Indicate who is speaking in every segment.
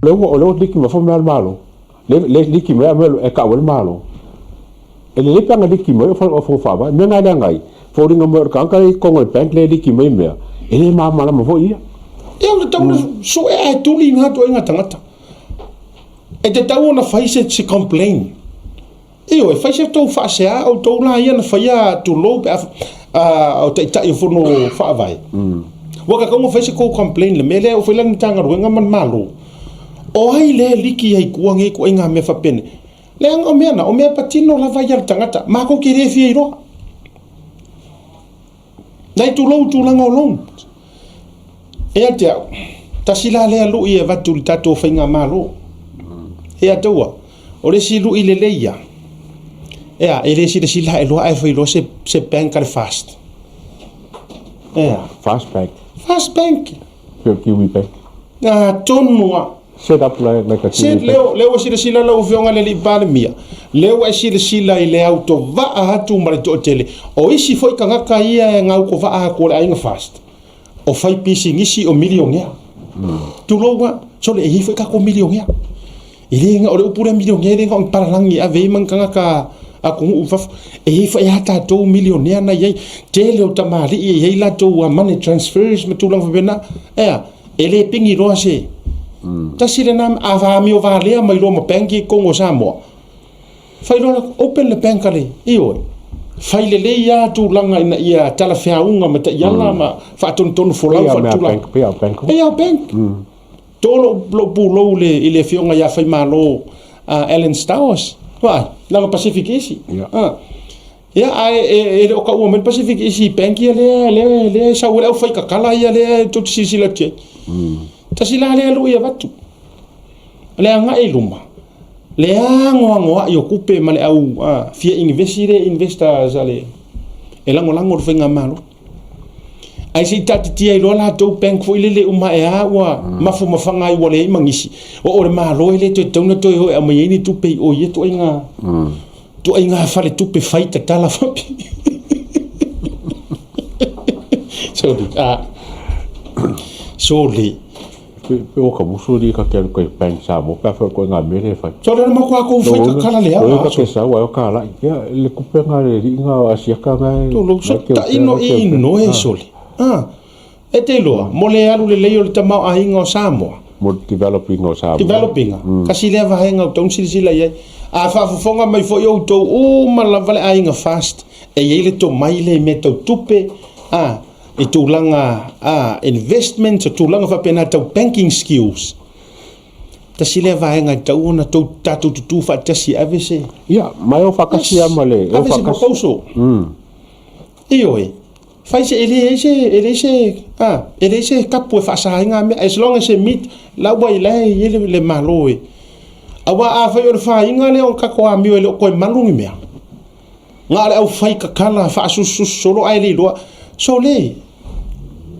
Speaker 1: Lea ua, o lea ua liki mai foi mea a le Malo. Lea, lea liki mai a mea e tau ai le Malo. E lelei pe ana liki mai o fono faavae. O mea na e leaga ai, foliga mai o le tagata lea i totonu o le bank lea e liki mai mea, e le malamalama foi ia.
Speaker 2: Ia o le tatau ona sue ae tuli na ituaiga tagata. E tatau ona fai se, se complain. Ioe, fai se tou faasea outou la ia na faia tulou pe a o taitai o fono faavae. Ua tatau ona fai se tou complain le mea lea ua fai la le Matagaluega ma le Malo. O ai lea e liki ai i tua nei ituaiga mea faapenei? Leaga o mea na, o mea patino lava ia a le tagata, matou te le fia iloa. Nai tulou tulaga o loan. Ia te au, tasi la lea lui e avatu i le tatou faigamalo. Ia taua, o le isi lui lelei ia, ea, e le silasila ae loa ae fai loa se, se bank a le fast. Ea.
Speaker 1: Fast bank.
Speaker 2: Fast bank.
Speaker 1: Pei o Kiwi Bank.
Speaker 2: Atonu a.
Speaker 1: Set up like, like a Kiwi
Speaker 2: Bank. Leo, leo ua silasila lau Afioga i le Alii Palemia, lea ua e silasila i le autovaa atu ma le toatele. O isi foi tagata ia e gautovaa atu o le aiga Fast, o fai pisinisi o milionea. Tulou a, sole e i ai foi tatou milionea. E le na o le upu lea milionea e le na o ni palalagi e ave ai ma ni tagata atunuu i fafo. E i ai foi a tatou milionea na i ai. Tele o tamalii e i ai latou money transfers ma tulaga faapena. E a, e le pigi loa se. Tasi lena, a amio valea mai loa ma bank i totonu o Samoa, fai loa, open le bank a le, ioe. Fai lelei lava tulaga ina ia talafeauga ma taiala ma faatonutonu folau faatulaga.
Speaker 1: Pei a bank.
Speaker 2: Pei a bank. To lou, lou pulou le, i le afioga ia Faimalo Alan Stowers. Vaai, leaga Pacific Easy.
Speaker 1: Yeah.
Speaker 2: Ia, ae e, e le o taua mai le Pacific Easy Bank ia lea, lea, lea e sau ai le aufaikakala ia lea e tou te silasila atu i ai. Tasi la lea lui e avatu. Le agai i luma, le anoanoai o tupe ma le au fia inivesi lea investors a le, e lagolago le faigamalo. Ae se i taatitia ai loa latou bank foi lele uma ae a ua mafumafaga ai ua leai ma nisi. O le Malo e le toe tatau ona toe o e aumai ai ni tupe i o i ia ituaiga ituaiga faletupe fai tatala faapea. Sorry. Ah. Sorry.
Speaker 1: Pe o ka musu li ka ke alu kai bank Samoa pe a fai o koe ngā mea le fai.
Speaker 2: So le ma kua kou fai kakala le
Speaker 1: Loina ka ke sau ai o ka lai. Ia le kupe ngā le li ngā asiaka ngā e.
Speaker 2: Tolo so ta ino i no e soli. Ah. E te iloa, mo le alu lelei o le tamaoaiga o Samoa.
Speaker 1: Mo le developing o Samoa.
Speaker 2: Developing, kasi lea vaega o tau silasila i ai. A faafofoga mai foi outou uma lava le aiga fast, e i ai le tomai lea i mea tau tupe, a, i tulaga a, investments, o tulaga faapena tau banking skills. Tasi lea vaega e tatau ona tou, tatou tutū faatasi e ave se...
Speaker 1: Ia, ma e o faatasi lava ma le...
Speaker 2: Ave se proposal. Ioe. Fai se, e leai se, e leai se, a, e leai se kapu e faasa ai ngā mea, as long as e meet, la ua i la e i ai le, le Malo e. Aua afai o le fāiga lea o le tatou amio e le o toe malu ni mea, na o le aufai tatala faasusususu solo ae le iloa, sole,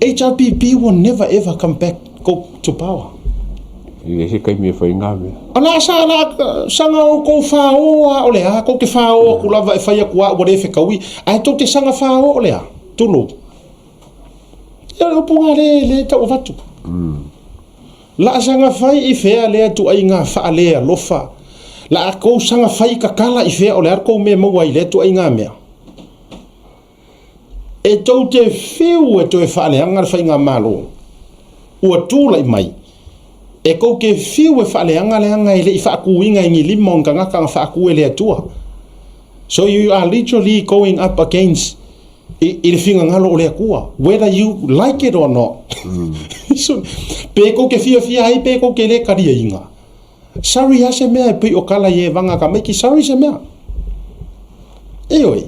Speaker 2: HRPP will never ever come back go to power.
Speaker 1: E leai se taimi e fai ai ngā mea.
Speaker 2: O le a sa, la, saga outou fāō a o le a, tou te fāō atu lava e fai atu a ua le fetaui, ae tou te saga fāō o le a, tulou. Ia o le upu ngā le, le tau avatu. La a saga fai i fea lea ituaiga faalealofa? La a kou saga fai kakala i fea o le a le kou mea e maua ai i lea ituaiga mea? E tou te fiu e toe faaleaga le faigamalo ua tulai mai, e tou te fiu e faaleaga leaga e le i faatuina i ni lima o ni tagata na faatu e le Atua. So you are literally going up against i, i le finagalo o le Atua, whether you like it or not. So, pe tou te fiafia ai, pe tou te le kaliaina. Sorry a se mea e pei o kala i e vanga ka maiki, sorry se mea. Ioe.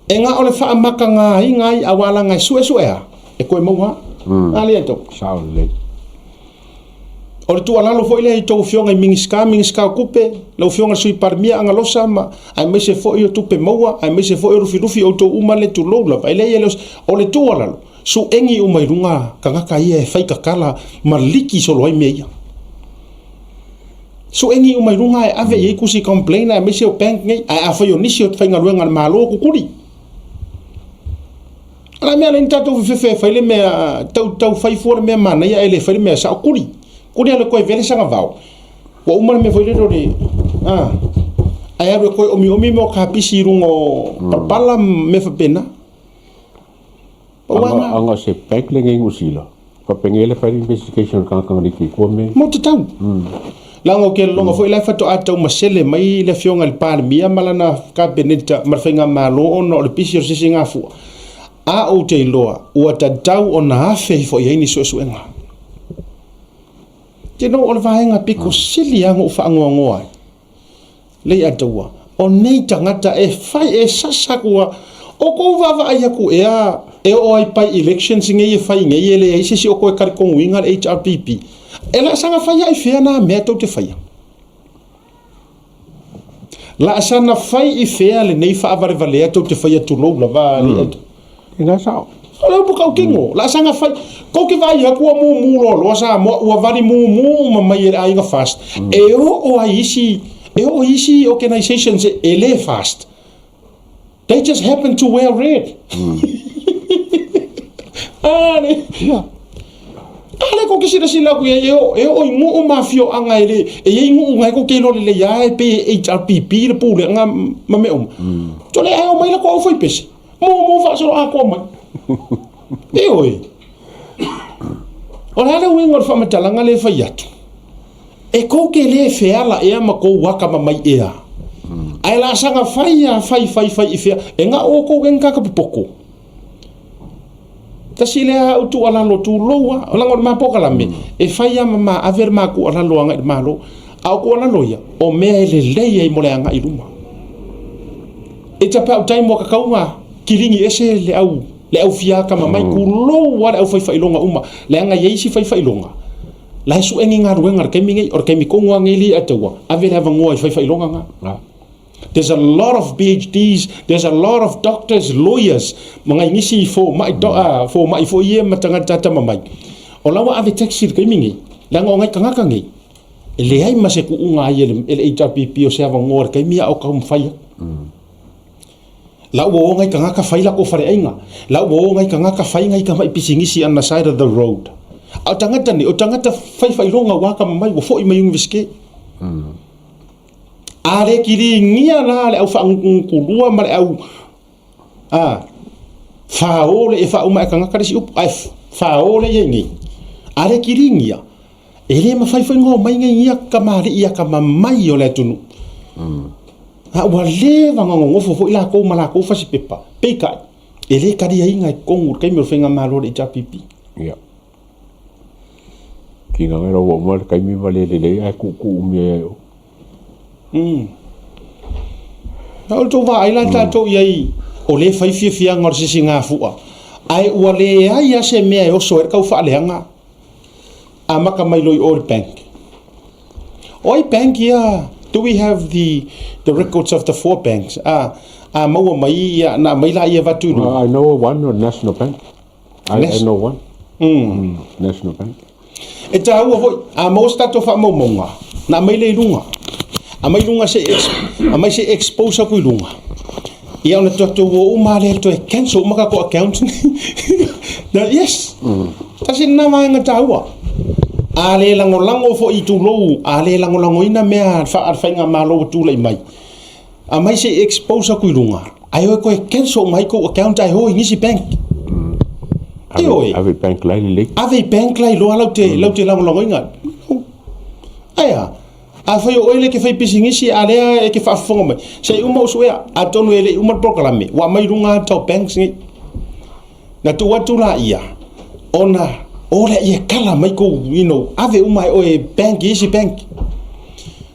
Speaker 2: E nga o le whaamaka ngā i ngā i awalanga e sue sue a, e koe maua. A lea tau.
Speaker 1: Sao lelei.
Speaker 2: O le tuualalo foi lea i tou afioga i Minisita, Minisita o Tupe, lau afioga i le Sui Palemia Agalosa ma aemaise foi o tupe maua, aemaise foi o Lufilufi, outou uma le tulou lava. E leai e le o se, o le tuualalo, Suegi uma i luga tagata ia e fai tatala ma liki solo ai mea ia. Suegi uma i luga e ave i ai tusi complain aemaise o bank nei, ae afai o nisi o faigaluega a le Malo kukuli. O le a mea lea ni tatou fefefe e fai le mea, tau, tau fai fua le mea manaia ae le fai le mea sao, kuli. Kuli alu e koe vele sagavao. Ua uma le mea foi lele o le a ae alu e koe omiomi mea o kapisi i luga o palapala ma mea faapena.
Speaker 1: Pau lava Anga se bank le ngei Nusila. Faapengei le fai investigation o le tagata na liki i tua me.
Speaker 2: Mo tatau. Leaga o kelelonga foi la e faatoa taumasele mai le afioga i le Palemia ma lana Kapeneta ma le Faigamalo ona o le pisi o le sisigafua. A ou te iloa ua tatau ona afe ifo i ai ni suesuega. You know, o le vaega pito sili lava ona ou faanoanoa ai, Leiataua, o nei tagata e fai, e sasa atu lava. O kou vaavaai atu ea e oo ai by elections nei e fai nei e leai se isi o toe talitonuina le HRPP. E laasaga fai lava i fea na mea tou te faia? Laasaga fai i fea lenei faavalevalea tou te faia tulou lava mm.
Speaker 1: E ngā sao.
Speaker 2: O le upu tautino, laasaga fai. Tou te vaai atu ua mumu loaloa Samoa, ua vali mumu uma mai e le aiga FAST. E oo ai isi, e oo isi organizations e le FAST. They just happen to wear red. Ah, le.
Speaker 1: Yeah.
Speaker 2: A le ko ke silasila atu i ai, e oo, e oo i nuu ma afioaga e le, e i ai nuu na e tou te iloa lelei lava e pei e HRPP le pulega ma mea uma. Tole ae omai latou aufaipese, mumu faasoloatoa mai. Ioe. O le a le uiga o le faamatalaga lea e fai atu? E kou te le feala ea ma kou akamamai ea. Ae laasaga fai a fai fai fai i fea, e na o kou e ngaka popoko. Tasi lea au tuualalo tulou a, leaga o le ma polokalame, e fai a ma ma ave le ma tuualalo agai i le Malo. A o tuualalo ia, o mea e lelei ai mo le agai i luma. It's about time ua tatau ona kiligi ese le au le au fia akamamai, tulou a le aufaifailoga uma, leaga e i ai isi faifailoga, La e sue ni galuega i le taimi nei, o le taimi tonu lava nei lea e taua, ave le avanoa i faifailoga na. There's a lot of PhDs, there's a lot of doctors, lawyers, ma nai nisi fomai, do, fomai foi ia ma tagata atamamai. O la ua ave taxi i le taimi nei, leaga o nai tagata nei, e leai ma se tuuga ai e le, e le HRPP o se avanoa i le taimi a o taumafai atu. La ua o ngai tagata fai latou faleaiga. La ua o ngai tagata fai ngai tamai pisinisi on the side of the road. A o tagata nei, o tagata fai faailoga ua atamamai, ua foi mai Iunivesite. A le kiligia la le au faagutugutu ma le au a fao le e faauma e tagata le isi upu, ae fao le i ai nei. A le kiligia, E le mafai foi ona omai nei ia kamali'i akamamai o le atunuu. A ua leva ona nonofo foi latou ma latou fasipepa, peitai, e le taliaina i totonu i le taimi o le faigamalo a le HRPP.
Speaker 1: Ia. Kina ngai ua uma le taimi ma le lelei ae tuutuu mea ai o.
Speaker 2: Na o le tou vaai la tatou i ai, o lea e fai fiafiaga o le sisigafua, ae ua leai lava se mea e oso ai le taufaaleaga. Amata mai loa i o i le bank. O ai bank ia? Do we have the the records of the four banks? A a maua mai ia na aumai laia e avatu i luga.
Speaker 1: I know one o National Bank. I, I know one. National Bank.
Speaker 2: E tāua foi, a maua se tatou faamaumauga, na aumai lea i luga. Aumai luga se aumai se expose atu i luga. Ia ona tatou o uma lea toe cancel uma tatou accounts nei. Yes. Tasi lena vaega taua. A le lagolago foi tulou, a le lagolagoina mea a le faigamalo ua tulai mai, aumai se i expose atu i luga, ae o e toe cancel uma ai tou account ae o i nisi bank.
Speaker 1: Ioe. Ave i bank la e lelei.
Speaker 2: Ave i bank la iloa lau te, lau te lagolagoina. Ae a? Afai o oe lea e te fai pisinisi a lea e te faafofoga mai, se i uma ou suea, atonu e le i uma le polokalame, ua aumai i luga ata o banks nei. Na tuu atu laia, ona o lea e kala mai kou, you know, ave uma e oe bank i isi bank.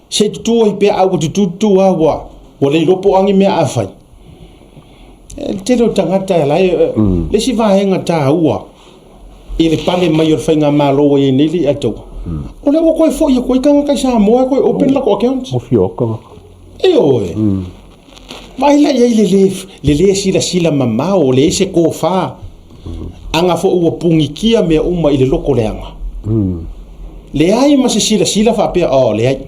Speaker 2: Se i tutū ai pea, a ua tutū tutū lava ua, ua le iloa po o a ni mea a fai. E le tele o tagata e la e, le isi vaega taua, i le pale mai o le faigamalo ua i ai nei le Ataua, o lea ua toe foi atu ai tagata i Samoa e toe open latou accounts.
Speaker 1: Ua fia oka tagata.
Speaker 2: Ioe. Vaai la i ai le le, le le silasila mamao, leai se tofa. Aga foi ua pugitia mea uma i le loko leaga. Leai ma se silasila faapea, oh, leai.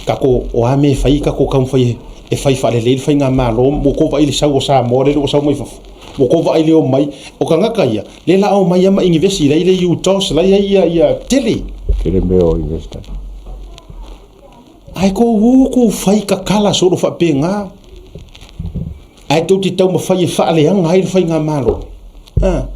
Speaker 2: Tatou, o a mea e fai, tatou taumafai e fai faalelei le faigamalo, ua tou vaai i le sau o Samoa lele ua sau mai fafo. Ua tou vaai le omai, o tagata ia, lea la omai lava ma inivesi, la i le UTOS, la i ai ia, ia tele.
Speaker 1: Tele mea o invest ai.
Speaker 2: Ae kou ū kou fai kakala solo faapena. Ae tou te taumafai e faaleaga ai le faigamalo. A.